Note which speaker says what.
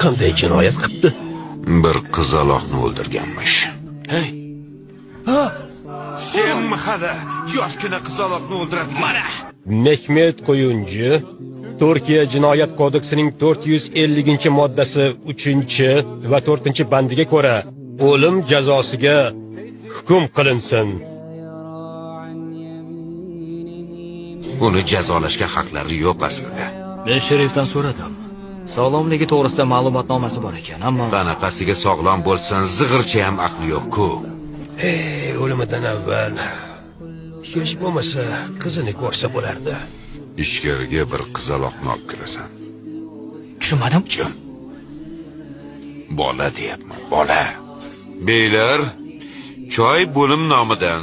Speaker 1: Qanday jinoyat qilibdi?
Speaker 2: Bir qizaloqni o'ldirganmish.
Speaker 1: Hey!
Speaker 2: Senmi hali yoshgina qizaloqni o'ldiradigan?
Speaker 1: Mana! Mehmet Koyuncu Turkiya Jinoyat kodeksining 450-moddasi 3 va 4-bandiga ko'ra o'lim jazosiga hukm qilinsin.
Speaker 2: Uni jazolashga haqlari yo'q aslida.
Speaker 3: Men sherifdan so'radim. Sog'lomligi to'g'risida ma'lumotnomasi bor ekan, ammo
Speaker 2: qanaqasiga sog'lom bo'lsin, zig'ircha ham aqli yo'q-ku.
Speaker 1: Ey, o'limidan avval hech bo'lmasa qizini ko'rsa bo'lardi.
Speaker 2: Ichkariga bir qizaloqni olib kirasan.
Speaker 3: Tushunmadim.
Speaker 2: Jim. Bola deyapman, bola. Beylar, choy bo'lim nomidan.